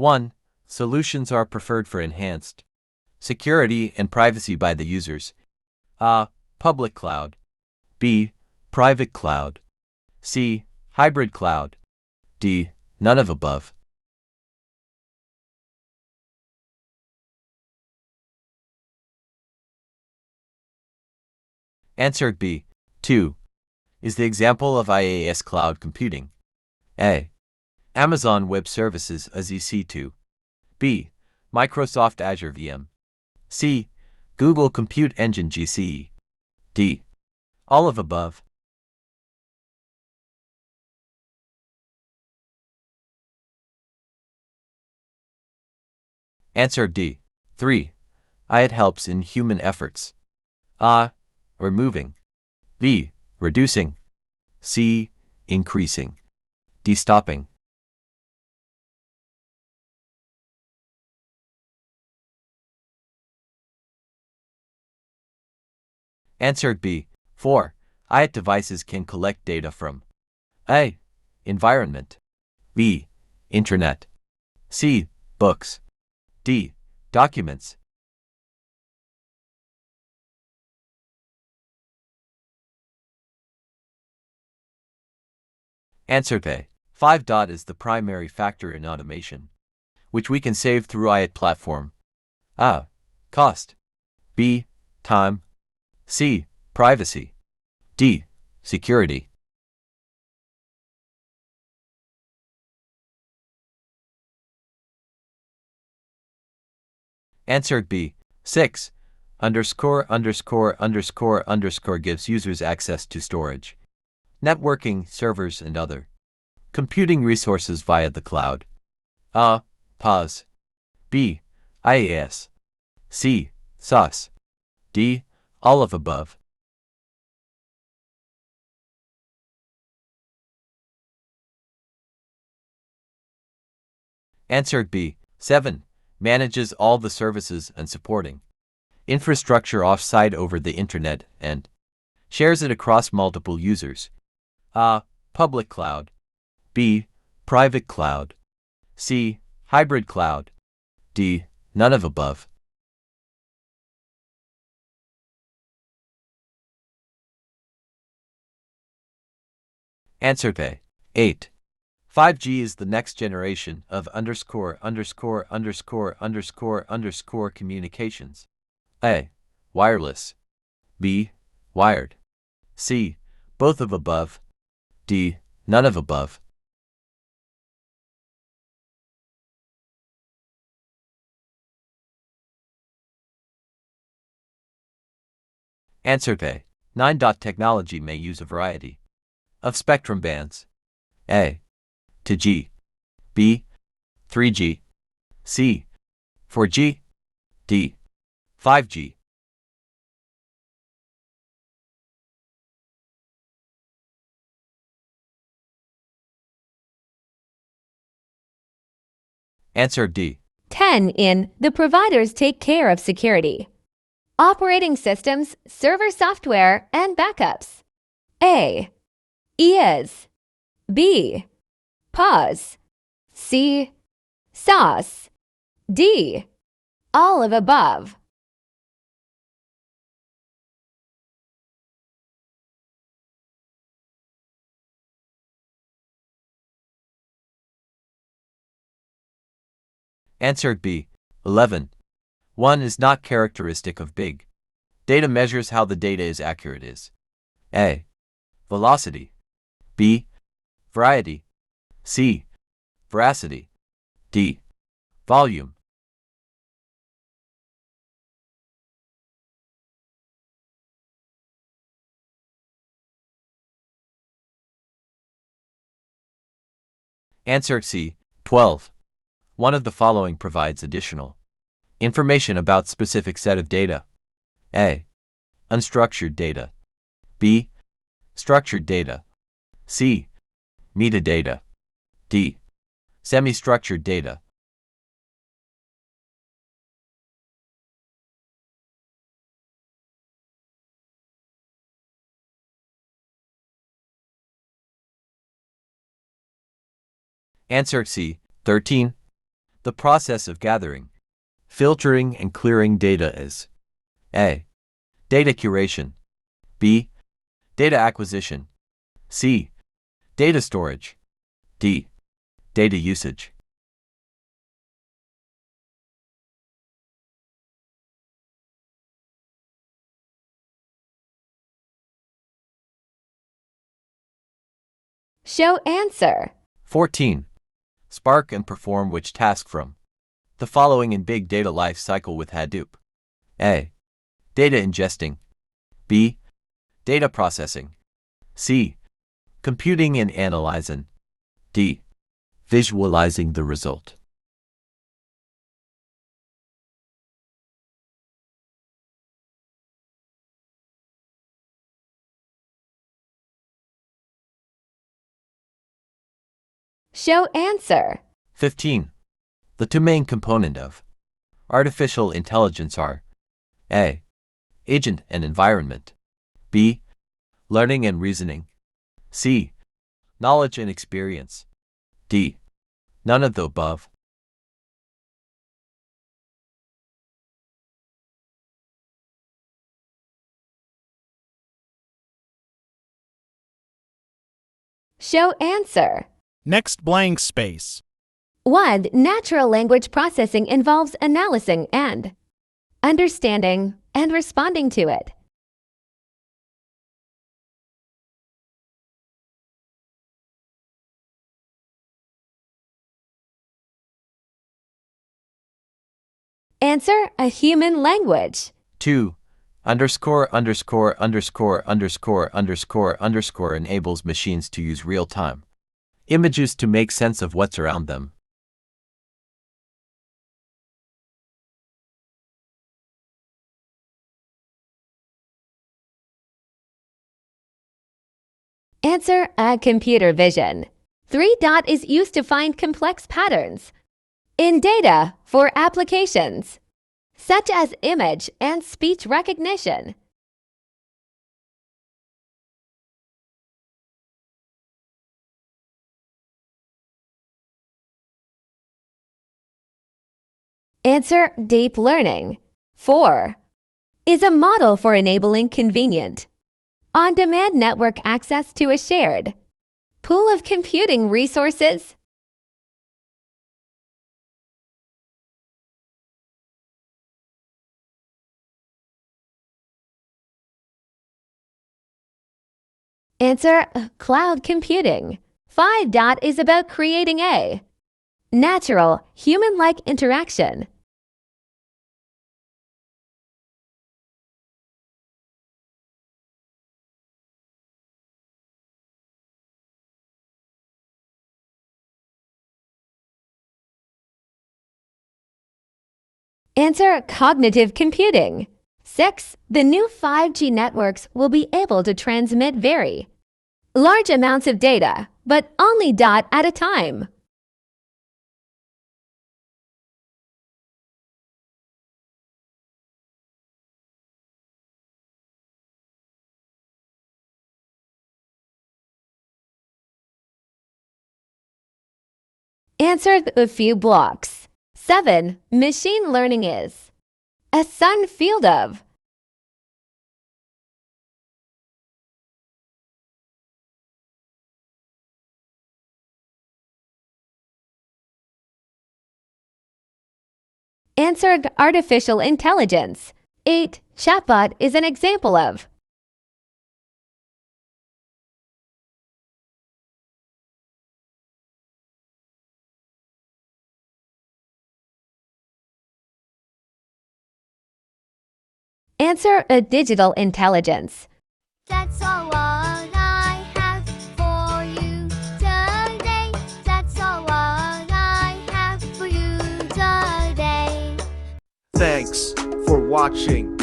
1. Solutions are preferred for enhanced security and privacy by the users. A. Public cloud. B. Private cloud. C. Hybrid cloud. D. None of above. Answer B. 2. Is the example of IaaS cloud computing. A. Amazon Web Services as EC2. B. Microsoft Azure VM. C. Google Compute Engine GCE. D. All of above. Answer D. 3. It helps in human efforts. A. Removing. B. Reducing. C. Increasing. D. Stopping. Answer B. 4. IoT devices can collect data from A. Environment. B. Internet. C. Books. D. Documents. Answer A. 5. Is the primary factor in automation, which we can save through IoT platform. A. Cost. B. Time. C. Privacy. D. Security. Answer B. 6. Gives users access to storage, networking, servers, and other computing resources via the cloud. A. PaaS. B. IaaS. C. SaaS. D. All of above. Answer B. 7. Manages all the services and supporting infrastructure off-site over the internet and shares it across multiple users. A. Public cloud. B. Private cloud. C. Hybrid cloud. D. None of above. Answer A. 8. 5G is the next generation of communications. A. Wireless. B. Wired. C. Both of above. D. None of above. Answer A. 9. Technology may use a variety of spectrum bands. A. To G. B. 3G. C. 4G. D. 5G. Answer D. 10 in the providers take care of security. Operating systems, server software, and backups. A. IaaS. B. PaaS. C. SaaS. D. All of above. Answer B. 11. 1 is not characteristic of big data. Measures how the data is accurate is A. Velocity. B. Variety. C. Veracity. D. Volume. Answer C. 12. One of the following provides additional information about specific set of data. A. Unstructured data. B. Structured data. C. Metadata. D. Semi-structured data. Answer C. 13. The process of gathering, filtering, and clearing data is A. Data curation. B. Data acquisition. C. Data storage. D. Data usage. Show answer. 14. Spark and perform which task from the following in big data life cycle with Hadoop? A. Data ingesting. B. Data processing. C. Computing and analyzing. D. Visualizing the result. Show answer. 15. The two main components of artificial intelligence are A. Agent and environment. B. Learning and reasoning. C. Knowledge and experience. D. None of the above. Show answer. Next blank space. 1. Natural language processing involves analyzing and understanding and responding to it. Answer a human language. 2. ______ enables machines to use real-time images to make sense of what's around them. Answer a computer vision. 3. Is used to find complex patterns in data for applications such as image and speech recognition. Answer deep learning. 4. Is a model for enabling convenient, on-demand network access to a shared pool of computing resources. Answer cloud computing. 5. Is about creating a natural, human-like interaction. Answer cognitive computing. 6. The new 5G networks will be able to transmit very large amounts of data, but only at a time. Answer a few blocks. 7. Machine learning is a sun field of Answer artificial intelligence. 8. Chatbot is an example of Answer a digital intelligence. That's all I have for you today. That's all I have for you today. Thanks for watching.